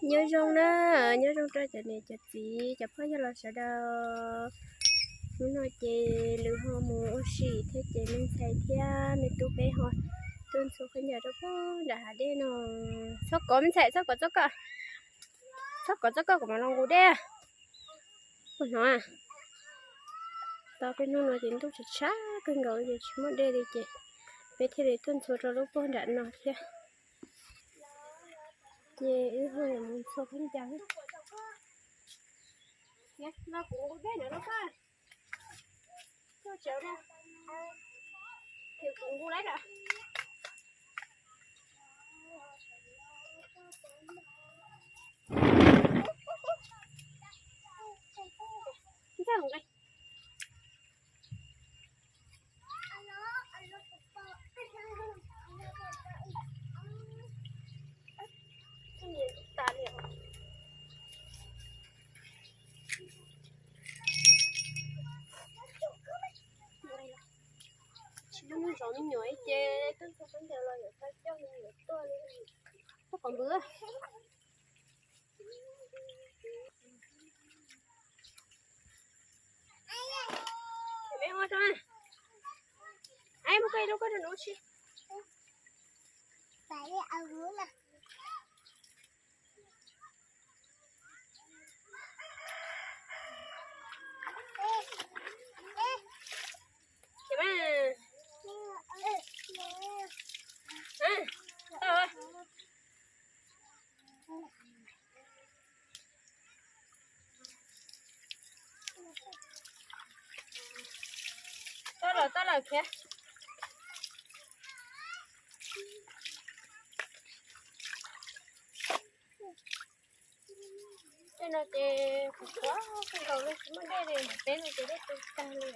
Nyob zoo na, nyob zoo rau cov niam cov txiv cov phooj ywg los sawv daws. Hnub no ces lwm ho mus ua si thiab ces me ntxhais thiab me tub peb ho tuaj ntxhua khaub ncaws rau pem nram hav dej no. Txhob kov me ntxhais, txhob kov txoj koj, txhob kov txoj koj kuv mam los nqus dej. Ua no, tau peb hnub no ces ntuj tshav tshav kawg nkaus ces tsis muaj dej li ces peb thiaj li tuaj ntxhua rau lub puag nram no thiab. Ces wb ho yuav mus ntxhua khaub ncaws. Los kuv nqus dej ntawm no koj, koj tsev na, kuv nqus lawm. Tsis muaj neeg zov me nyuam ib ce, twb txog sawv ntawd los yuav tau coj me nyuam tuaj li. Tuaj qhov npwv. Peb ua rau, ai muab koj ib lub koj rau nws ua si. Tau lawm, tau lawm khiav. Tej no ces kuv qhuav kawg nkaus li, tsis muaj dej li, peb no ces dej tu tag li.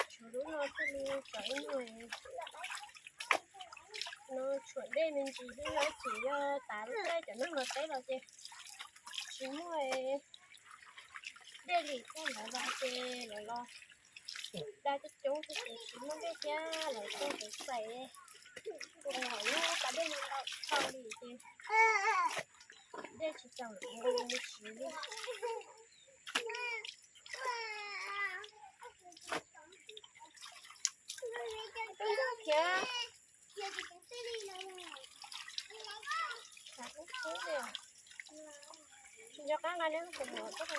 Tshuav lub no thiaj li tshuav ib nyuag no, tshuav dej me ntsis xwb, no ces yog tav lub caij cov neeg los teb los ces tsis muaj dej li, tej ntawd los ces lawv los da coob coob xwb ces tsis muaj dej thiab, lawv tuaj txais, lub pas dej no ntau dhau li ces dej tsis txaus nqus siv li. Tsis nco qab nqa neb tus muam tuaj.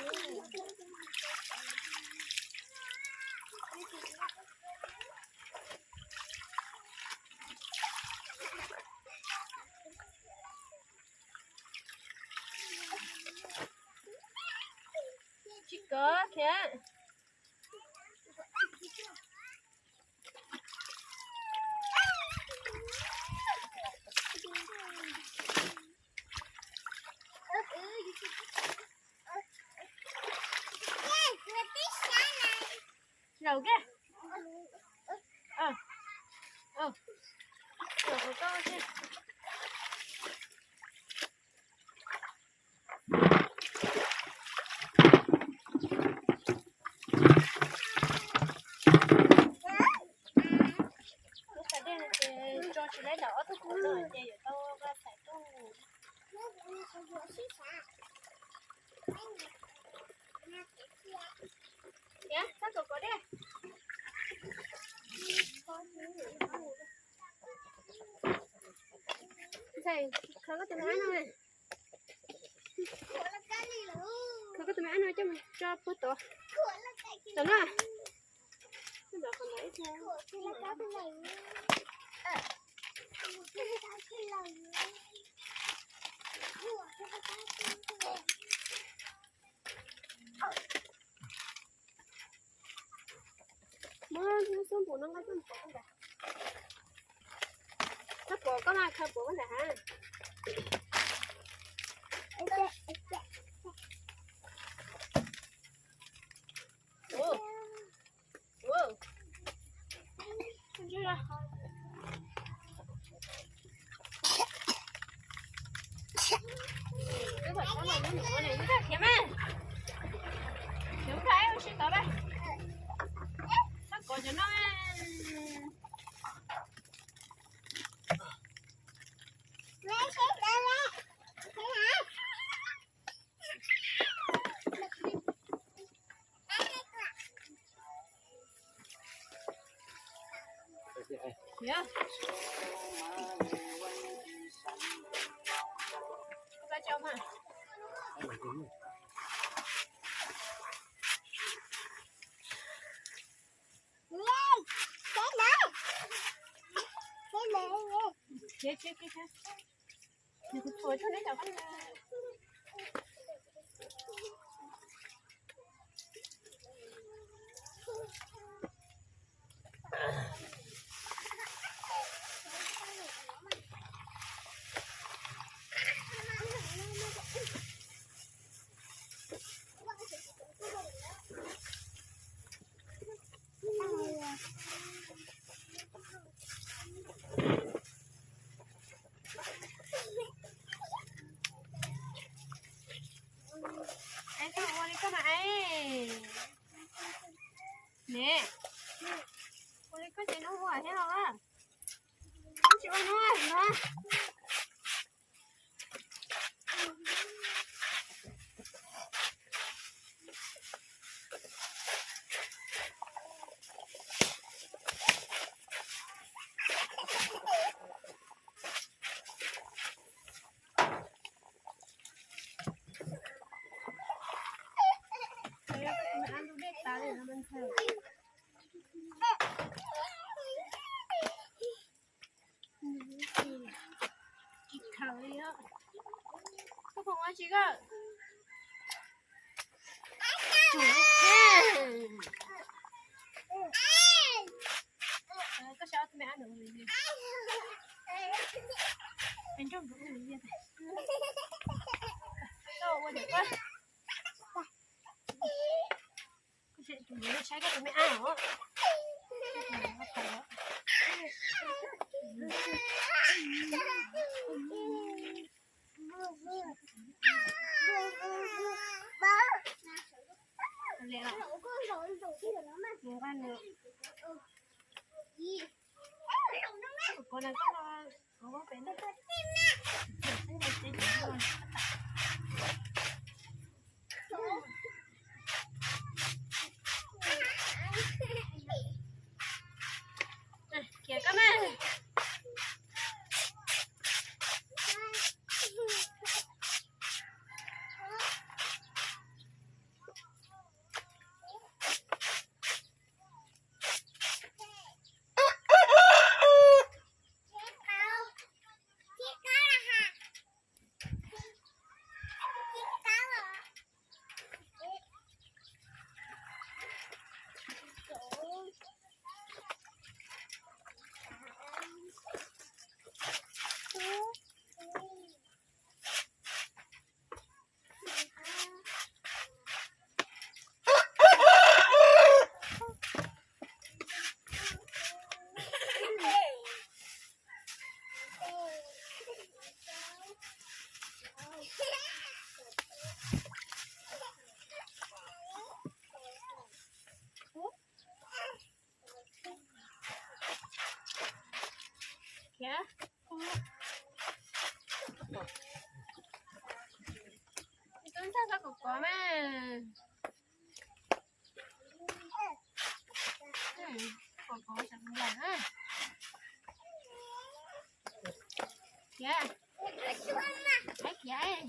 Tsis kov khiav. Zaum kiag. Zaum hauv koj thiab. Lub pas dej no ces tso tsis laib ntawm ob tug kuv no ces yuav tau nqa xaim tuaj. Ntxhais, khaws koj tus me ab no, khaws koj tus me ab no coj mus tso puag tod. Tam no. Muab xub npum no nqa coj mus pov koj ntag. Khaws pov koj mas, khaws pov koj ntag ha. Ua li koj mas es. Ne, ua li koj ces nws ua thiab los? Tsis ua no. Koj pom ua tsi koj? Koj saib ob tug me ab no, me nrauj nrauv li. Koj ua ntawm koj. Koj saib tus me ab os. Khiav koj na. Khiav. Tub ntxawg txhob kov kov mas. Kov kov tseem nplaim na. Khiav. Khiav.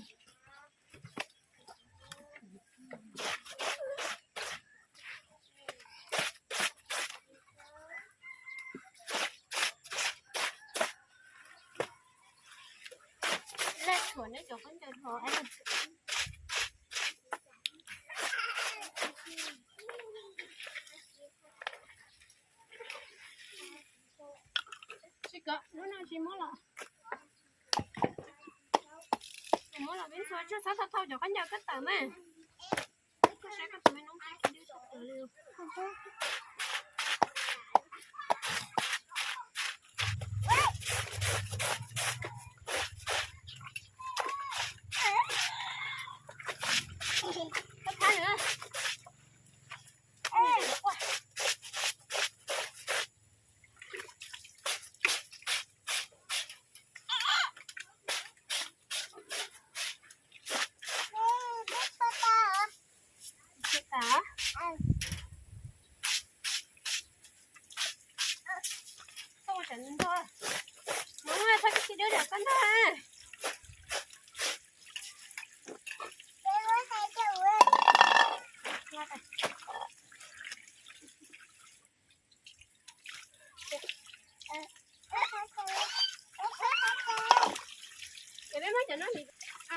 Laj tshuam neb cov khaub ncaws dhau. Tsis kov, hnub no tsis muab los. Muab los peb ntxhua tsuag, txhob thau thau cov khaub ncaws koj tawm mas. Koj saib koj tus me noob qab dwb tshaj plaws li. Koj thab lawm. Tsis tas.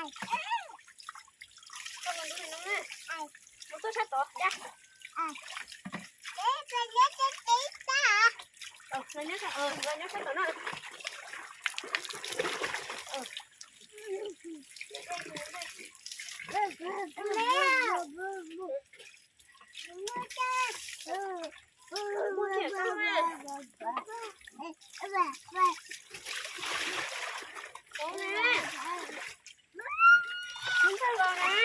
Koj mus ntub nws noj na. Mus tuaj sab tod, ya. Los nyob sab tod no. Muaj thiab koj na. Koj na. Ntxawg los na. Ntxawg los na.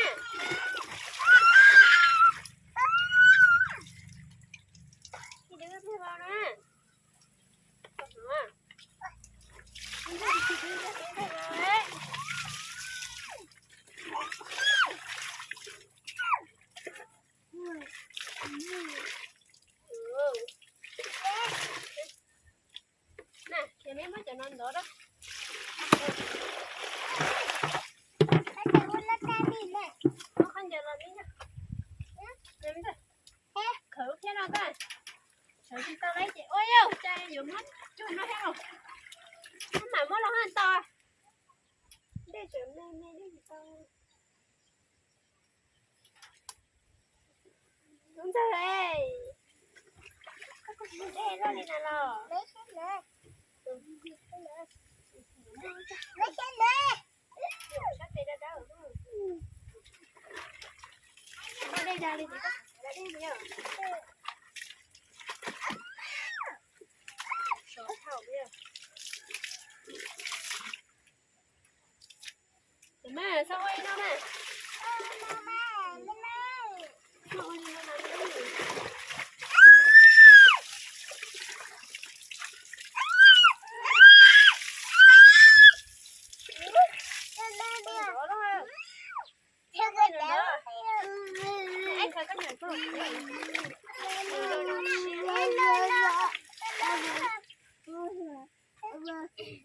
Na, ces meb muab cov no ntov da. Muab qhov ncauj los meb, khawv thiab no ta. Sawv tsis tau lawm ces ua yau cas yuav muab cug no thiab los. Mab mam muab los haj tau. Dej tseem me me dej tsis tau. Tub ntxawg, koj tus dej loj li na los? Sab pem dawb dawb. Muaj dej dag li ces koj da dej li os. Sov thaum li os. Mas txhob ua li no na.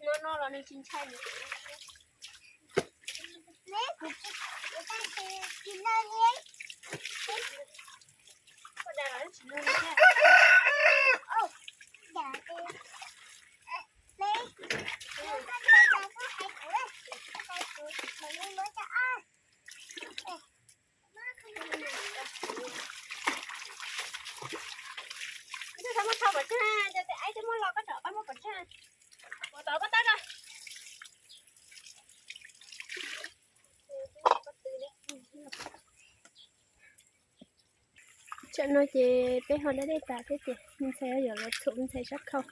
No no los nws tsis ntshai. Twb tau muab thau pov tseg, cov tes aib twb muab los koj tsom pab muab pov tseg. Ua tau koj tab na. Tsam no ces peb ho da dej tas thiab ces me ntxhais yuav los txhuam me ntxhais sab khau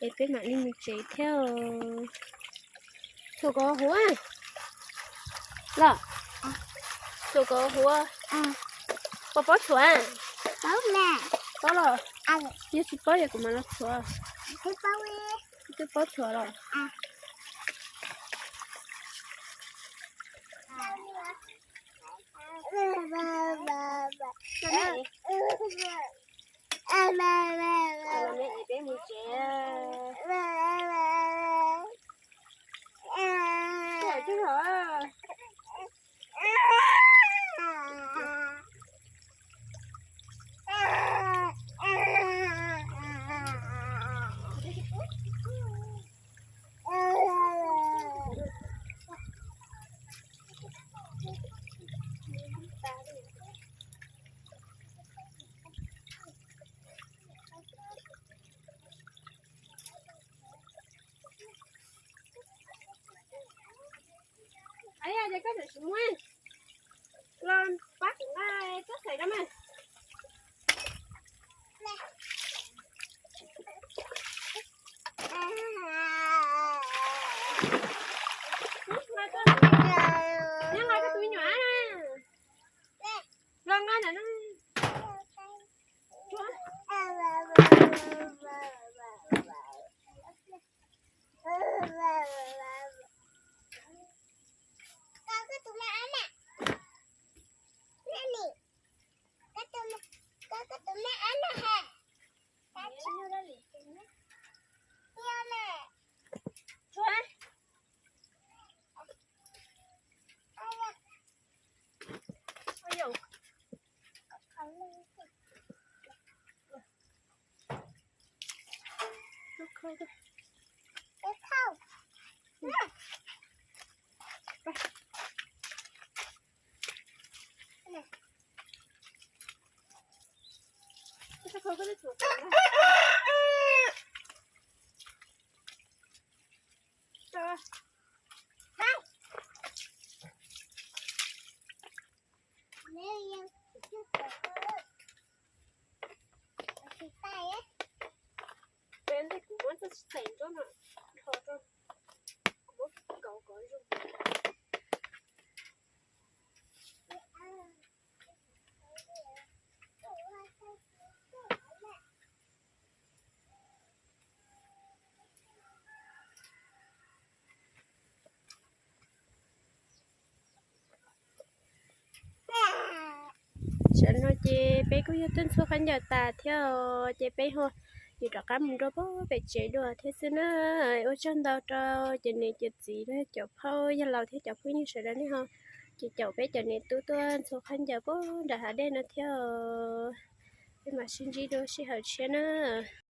es peb mam li mus tsev thiab. Txhuam kom huv los, txhuam kom huv. Puas paub txhuam? Paub los? Yog tsis paub yog kuv mam los txhuam. Twb paub txhuam los? Peb mus tsev. Los pab kuv nqa txoj xaim rau mas. Nqa koj tus me nyuam na. Los nqa ntawm no. Koj tus me ab na, koj tus me ab na ha. Peb kuv muab txoj tsis teem nroj no dhos rau, kuv muab kauv kom zoo. Tam no ces peb kuj yog tuaj ntxhua khaub ncaws tas thiab, ces peb ho yuav rov qab mus rau pem tsev dua thiab xwb na. Ua tsaug ntau rau cov niam cov txiv, cov phauj yawg laus thiab cov phooj ywg sawv daws nej ho ces caum peb cov niam tub tuaj ntxhua khaub ncaws pem nram hav dej no thiab. Peb mam sib ntsib dua sij hawm tshiab na.